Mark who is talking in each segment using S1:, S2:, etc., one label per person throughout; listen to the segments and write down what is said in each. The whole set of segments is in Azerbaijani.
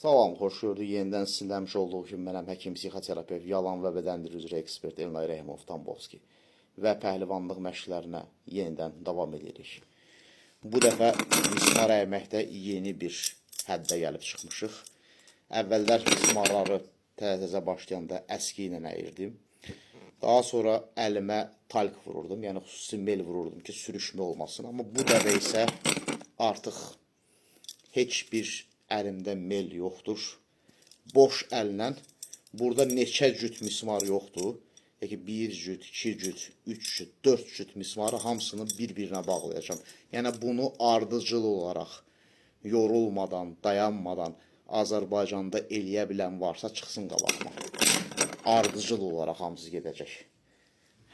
S1: Salam, xoş gördük. Yenidən sizinləmiş olduğu kimi mənəm həkim, psixoterapevt, yalan və bədən dili üzrə ekspert Elnay Rəhimov Tambovski və pəhlivanlıq məşqlərinə yenidən davam edirik. Bu dəfə mismar əyməkdə yeni bir həddə gəlib çıxmışıq. Əvvəllər mismarları təzə-təzə başlayanda əski ilə əyirdim. Daha sonra əlimə talk vururdum, yəni xüsusi mel vururdum ki, sürüşmə olmasın. Amma bu dəfə isə artıq heç bir əlimdə mel yoxdur. Boş əllə burada neçə cüt mismar yoxdur. Peki 1 cüt, 2 cüt, 3 cüt, 4 cüt mismarı hamısını bir-birinə bağlayacağam. Yəni bunu ardıcıl olaraq yorulmadan, dayanmadan Azərbaycanda eləyə bilən varsa çıxsın qabağıma. Ardıcıl olaraq hamısı gedəcək.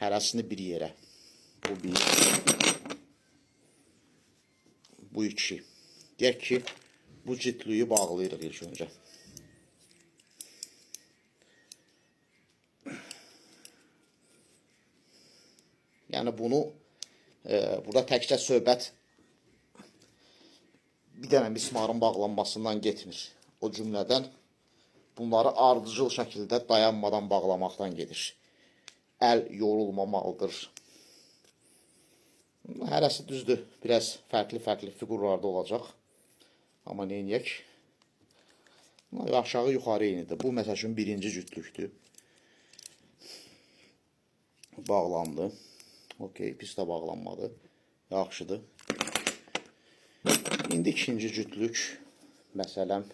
S1: Hərəsini bir yerə. Bu bir. Bu iki. Deyək ki, bu cütlüyü bağlayırıq ilk öncə. Yəni bunu burada təkcə söhbət bir dənə mismarın bağlanmasından getmir. O cümlədən bunları ardıcıl şəkildə dayanmadan bağlamaqdan gedir. Əl yorulmamalıdır. Hərəsi düzdür, biraz fərqli-fərqli fiqurlarda olacaq. Amma nə edək? Aşağı yuxarı eynidir. Bu məsəl üçün birinci cütlükdür. Bağlandı. Okey, pis də bağlanmadı. Yaxşıdır. İndi ikinci cütlük məsələn.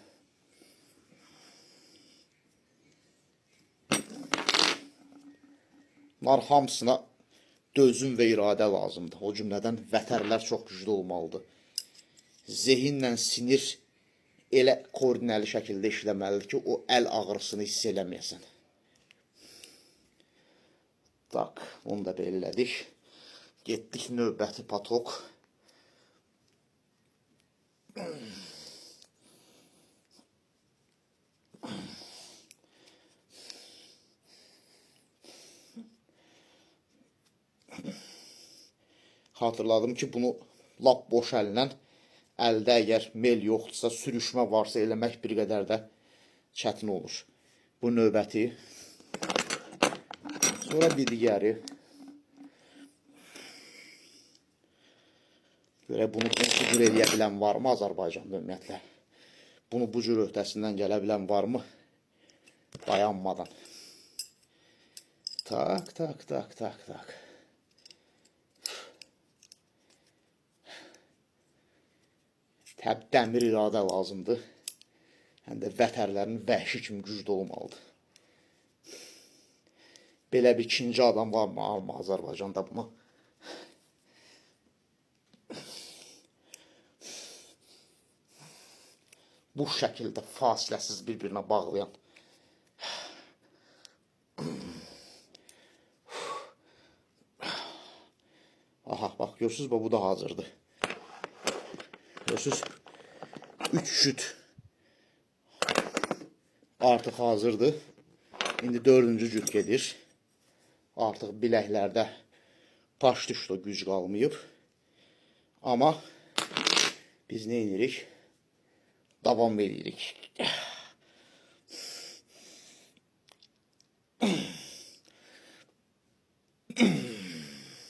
S1: Bunlar hamısına dözüm və iradə lazımdır. O cümlədən vətərlər çox güclü olmalıdır. Zehinlə sinir elə koordinəli şəkildə işləməlidir ki, o əl ağrısını hiss eləməyəsən. Tak, bunu da belə elədik. Getdik növbəti patok. Xatırladım ki, bunu lap boş əllə, əldə əgər mel yoxdursa, sürüşmə varsa eləmək bir qədər də çətin olur. Bu növbəti. Sonra bir digəri. Görək bunu bu cür eləyə bilən varmı Azərbaycanda ümumiyyətlə? Bunu bu cür öhdəsindən gələ bilən varmı? Dayanmadan. Tak, tak, tak, tak, tak. Dəmir iradə lazımdır. Həm də vətərlərin vəhşi kimi güclü olmalıdır. Belə bir ikinci adam varmı, alma Azərbaycanda bunu? Bu şəkildə fasiləsiz bir-birinə bağlayan. Aha, bax, görürsünüz, bu da hazırdır. Görürsünüz, 3 cüt artıq hazırdır. İndi 4-cü cüt gedir. Artıq biləklərdə taş düşdü, güc qalmayıb. Amma biz nə edirik? Davam edirik.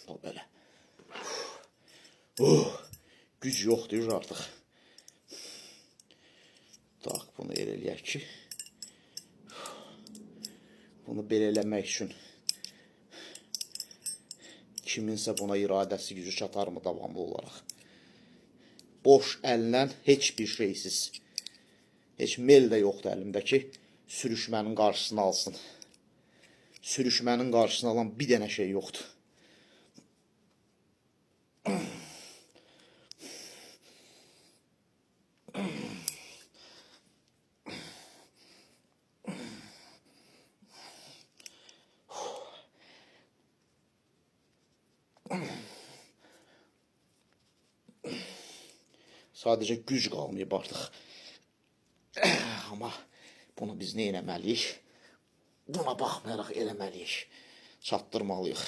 S1: O belə. Güc yoxdur artıq. Tak, bunu elə eləyək ki, bunu belə eləmək üçün kiminsə buna iradəsi gücü çatarmı davamlı olaraq? Boş əllə, heç bir şeysiz. Heç mel də yoxdur əlimdə ki, sürüşmənin qarşısını alsın. Sürüşmənin qarşısını alan bir dənə şey yoxdur. Sadəcə güc qalmayıb artıq. Amma bunu biz nə eləməliyik? Buna baxmayaraq eləməliyik. Çatdırmalıyıq.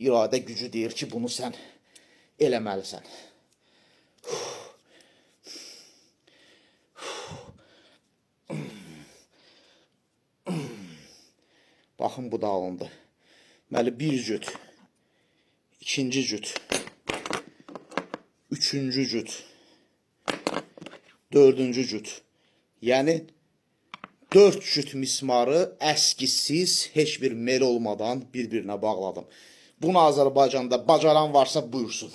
S1: İradə gücü deyir ki, bunu sən eləməlisən. Baxın, bu da alındı. Deməli, bir cüt, ikinci cüt, üçüncü cüt, dördüncü cüt. Yəni, 4 cüt mismarı əskisiz, heç bir mel olmadan bir-birinə bağladım. Bunu Azərbaycanda bacaran varsa buyursun.